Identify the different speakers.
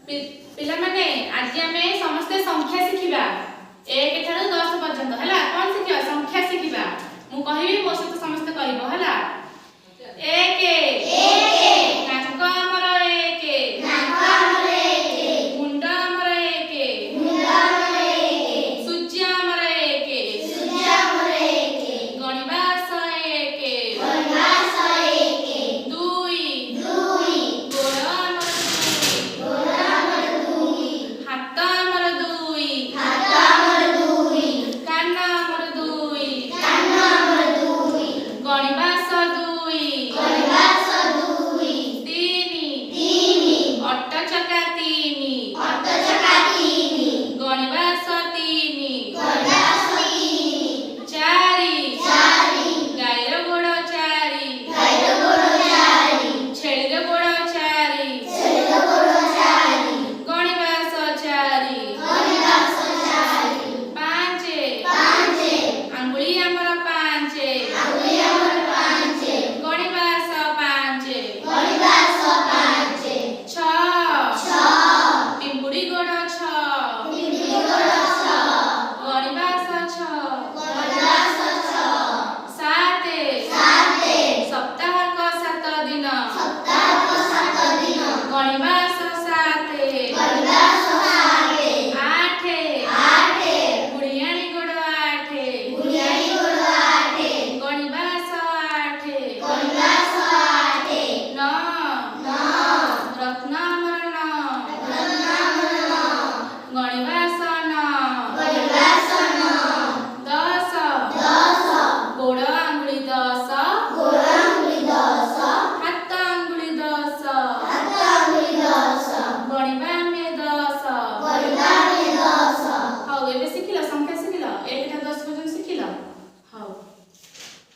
Speaker 1: ପିଲାମାନେ, ଆଜି ଆମେ ସମସ୍ତେ ସଂଖ୍ୟା ଶିଖିବା, 1 ଠାରୁ 10 ପର୍ଯ୍ୟନ୍ତ। ହେଲା? କଣ ଶିଖିବା? ସଂଖ୍ୟା ଶିଖିବା। ମୁଁ କହିବି, ମୋ ସହିତ ସମସ୍ତେ କହିବ। ହେଲା? 1।